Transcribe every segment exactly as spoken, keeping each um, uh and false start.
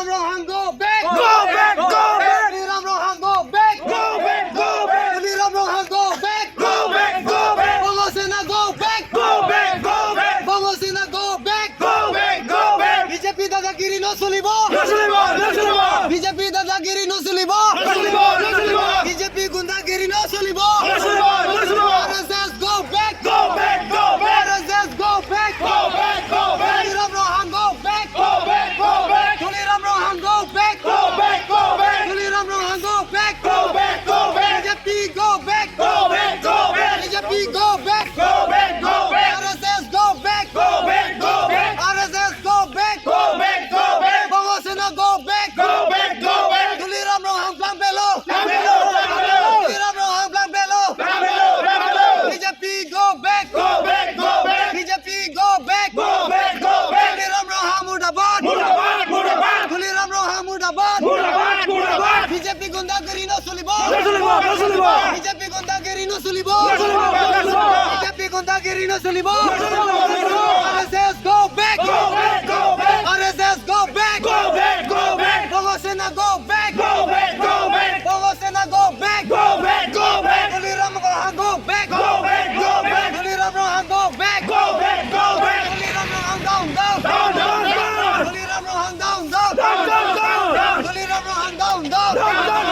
Ronghang go back! Go back! Go back! Tuliram Ronghang go back! Go back! Go back! Tuliram Ronghang go back! Go back! Go back! Bongo Sena go back! Go back! Go back! Bongo Sena go back! Go back! Go back! B J P dadagiri no solibo! No solibo! No solibo! B J P dadagiri no solibo! No solibo! No solibo! B J P gundagiri no solibo! No solibo! No solibo! R S S go back! Go back! Go back! R S S go back! Go back! Go back! Tuliram Ronghang go back! Go back! Go back! Tuliram Ronghang go back! Go back! Go back! Tuliram Ronghang go back! Go back! Go back! B J P go back! Go back! Go back! B J P go back! Go back! Go back! R S S go back! Go back! Go back! R S S go back! Go back! Go back! Bongo Sena go back! Go back! Go back! Tuliram Ronghang plangpelo! Plangpelo! Plangpelo! Tuliram Ronghang plangpelo! Plangpelo! Plangpelo! B J P go back! Go back! Go back! B J P go back! Go back! Go back! Tuliram Ronghang murdabad! Murdabad! Murdabad! Tuliram Ronghang murdabad! Murdabad! Murdabad! B J P gundagiri no solibo! No solibo! No solibo! B J P gundagiri no solibo! No solibo! No solibo! B J P gundagiri no solibo! No solibo! No solibo! R S S go back! Go back! Go back! R S S go back! Go back! Go back! Bongo Sena go back! Go back! Go back! Bongo Sena go back! Go back! Go back! Tuliram Ronghang go back! Go back! Go back! Tuliram Ronghang go back! Go back! Go back! Tuliram Ronghang down, down! Down, down, down! Tuliram Ronghang down, down! Down, down, down! Tuliram Ronghang down, down! Down, down,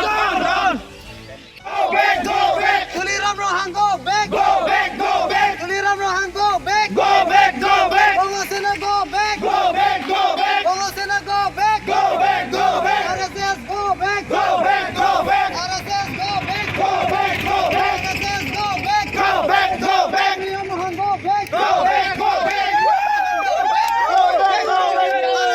down! Go back, go back! Tuliram Ronghang go back! Go back, go back! Tuliram Ronghang go back! Go back, go back! Bongo Sena go back! Go back, go back! Bongo Sena go back! Go back, go back! R S S go back! Go back, go back! R S S go back! Go back, go back! R S S go back! Go back, go back! Tuliram Ronghang go back! Go back, go back! R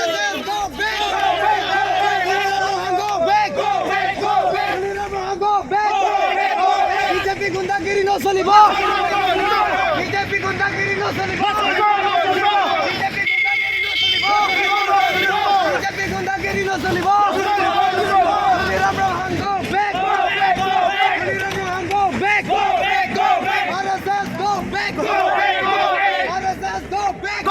S S go back! Tuliram Ronghang go back! Go back, go back! Tuliram Ronghang go back! Go back, go back! B J P gundagiri no solibo! B J P gundagiri no solibo! B J P gundagiri no solibo! B J P gundagiri no solibo! Tuliram Ronghang go back! Tuliram Ronghang go back! R S S go back! R S S go back!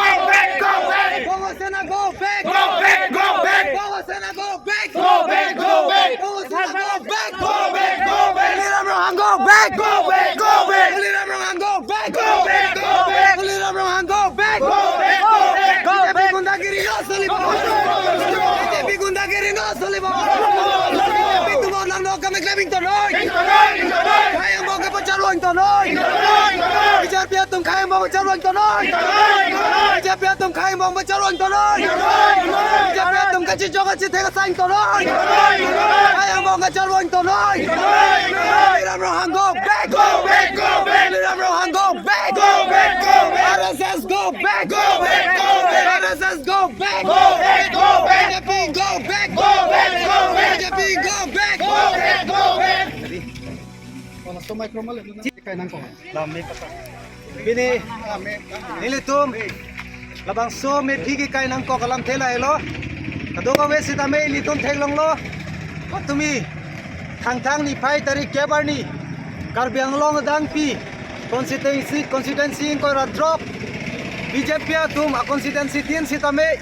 Bongo Sena go back! Bongo Sena go back! Go back, go back! Bongo Sena go back! Go back, go back! Tuliram Ronghang go back! Go back, go back! Tuliram Ronghang go back! Go back, go back! Tuliram Ronghang go back! Go back, go back! B J P gundagiri no solibo! B J P gundagiri no solibo! B J P tumor lang no kami klem ingtonoi! Khei angbong kepacharo ingtonoi! B J P atum khei angbong pacharo ingtonoi! B J P atum khei angbong pacharo ingtonoi! B J P atum kachijok kachithek asai ingtonoi! Khei angbong pacharo ingtonoi! Tuliram Ronghang go back! Go back, go back! Tuliram Ronghang go back! Go back, go back! R S S go back! Go back, go back! R S S go back! Go back, go back! B J P go back! Go back, go back! B J P go back! Go back, go back! Pini nelitum labangso mephi kekai nangkok alamthe lahelo. Kadokave sitame ilitum theklonglo. Patumi Thangthang niphai tarik kep arni Karbi Anglong adangpi constituency, constituency ingkoi ra throk B J P atum a constituency tin sitame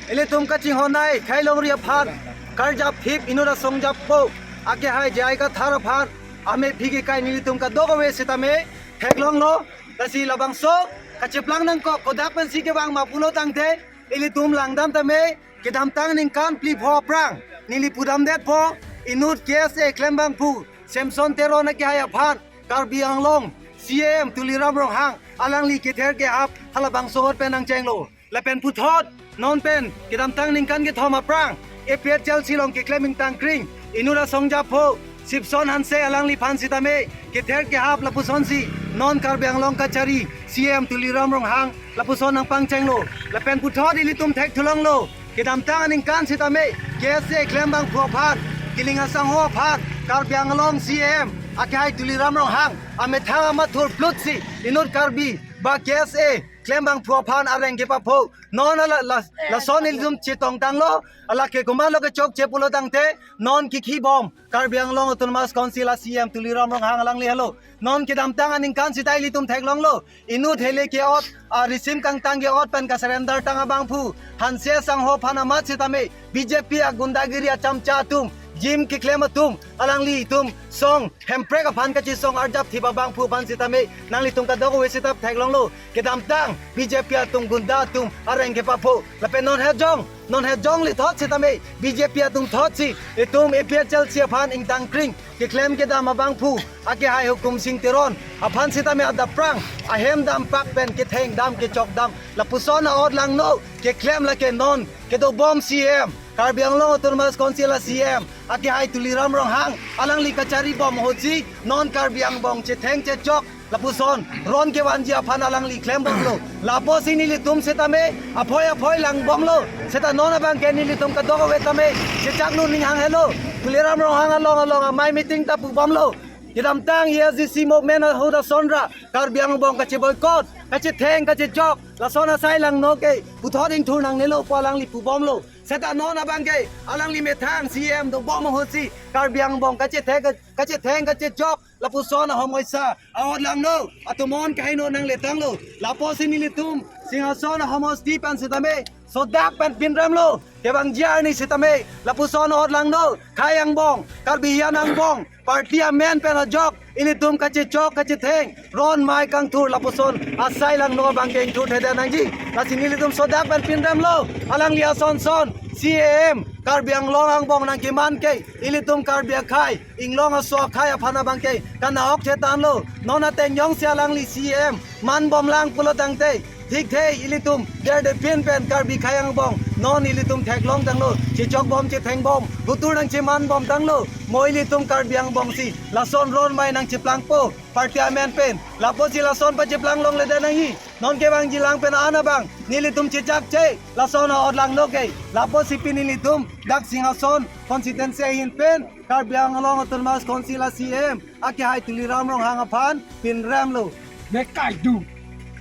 ilitum kachinghon-ai khei longri aphan, karjap hip inut asong jappo akehai J I Kathar aphan amephi kekai nelitum kadokave sitame theklonglo. Lasi labangso kacheplang nangkok kodak pensi kevang ma pulo tangte, ilitum langdam tame, kedamtang ningkan phli pho aphrang neli pudamdetpo, inut K S A klembangphu Samson Teron akehai aphan Karbi Anglong C E M Tuliram Ronghang alangli kether kehap halabangso ahut pen nangchenglo. Lapen puthot non pen kedamtang ningkan kethom aphrang A P H L C along keklem ingtangkring inut asong jappo Sipson Hanse alangliphan sitame kether kehap lapusonsi non Karbi Anglong kachari C E M Tuliram Ronghang lapuson nangpangchenglo. Lapen puthot ilitum thekthulonglo, kedamtang aningkan sitame K S A klembangphu aphan, kiling asangho aphan Karbi Anglong C E M akehai Tuliram Ronghang amethang amathur plutsi inut Karbi ba K S A klem abangphu aphan areng kepapho. Non ala la, lason ilitum chetongtanglo, ala ke komatlo kechokche pulo tangte, non kikhi bom Karbi Anglong Autonomous Council a C E M Tuliram Ronghang alangli helo. Non kedamtang aningkan sita ilitum theklonglo. Inut hele ke-ot, a risim kangtang ke-ot pen ka-surrender tang abangphu Hanse asangho aphan amat sitame B J P agundagiri achamcha atum, jim keklem atum, alanglitum song hemprek aphan kachesong arjap thip abangphu aphan sitame nanglitum kadokave sita theklonglo. Kedamtang B J P atum gunda atum areng kepapho. Lapen non hejong, non hejonglithot sitame B J P atum thotsi itum A P H L C aphan ingtangkring keklem kedam abangphu akehai Hukum Sing Teron aphan sitame adap prang ahem dam pak pen ketheng dam kechok dam lapuson a-ot langno keklem lake non kedobom C E M, Karbi Anglong Autonomous Council a C E M akehai Tuliram Ronghang alangli kachari bom ahutsi non Karbi angbong chetheng chechok lapuson ron kevanji aphan alangli klem bomlo. Lapusi nelitum sitame aphoi aphoi lang bomlo. Seta non abangke nelitum kadokave tame chechak nu ning hang helo. Tuliram Ronghang along along amei meeting ta pu bomlo. Kedamtang A S D C movement ahut asonra Karbi angbong kache-boycott, kachetheng kachechok, lason asai langno ke puthot ingthur nangnelo pu alangli pu bomlo. Seta non abangke alangli methang C E M dobom ahutsi Karbi angbong kachetheng kachetheng kachechok lapuson ahom oisa a-ot langno atomon kaheno nangletanglo. Lapusi nelitum Singhason ahomosti pen sitame sodak pen pinremlo. Kevangji arni sitame lapuson a-ot langno khei angbong, Karbi hiyan angbong, party amen pen ajok ilitum kachechok kachetheng ron mei kangthur lapuson asai langno abangke ingthurthedetnangji. Lasi nelitum sodak pen pinremlo. Alangli ason son C E M Karbi Anglong angbong nangkeman ke ilitum Karbi akhei, inglong aso akhei aphan abangke kanahok chethanlo. Non ateng jongsi alangli C E M man bomlang pulo tangte, thikthe ilitum derdepin pen Karbi akhei angbong non ilitum theklongtanglo, chechok bom chetheng bom, hutur nangcheman bomtanglo. Mo ilitum Karbi angbongsi lason ron mei nangcheplangpo, party amen pen. Lapusi lason pacheplang longledetnangji. Non kevangji lang pen an abang nelitum chechakche lason a-ot langno ke. Lapusi pini nelitum dak Singhason constituency ahin pen Karbi Anglong Autonomous Council a C E M akehai Tuliram Ronghang aphan pinremlo. Nekai du.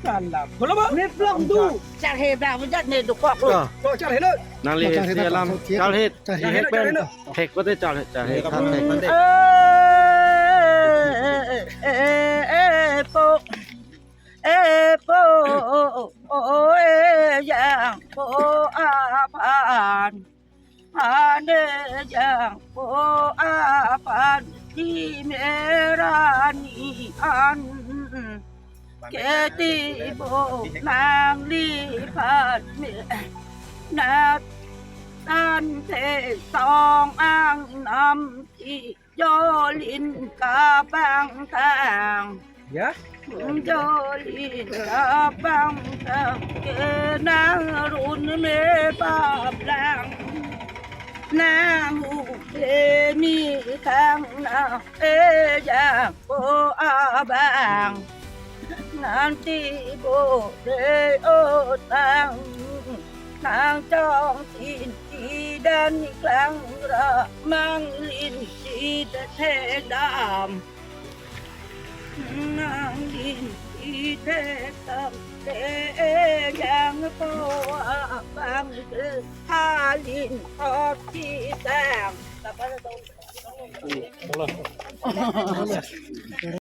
Kala. Bolo ba? Neplong du. Charhe bang jat ne dukok lo. Ah. Ko charhe lo. Nangli charhe si alam. Charhe. Charhe pen. Thek kote charhe, charhe. Thek. Eh, eh, eh, eh, po. Eh, po, oh, oh, eh, jangpo aphan. Ane jangpo aphan di merani an. Keti bo nangliphan me. Nat an te song ang nam ti jolin kabang tang. Ya. Jolin kabang tang ke nang run me pap lang. Nang hu ke mi tang na e jangpo abang. Nanti bo re o tang. Nang chongtin ti dan klang ra manglin ti te the dam. Nanglin ti te tam te jangpo abang te halin ot ti tang.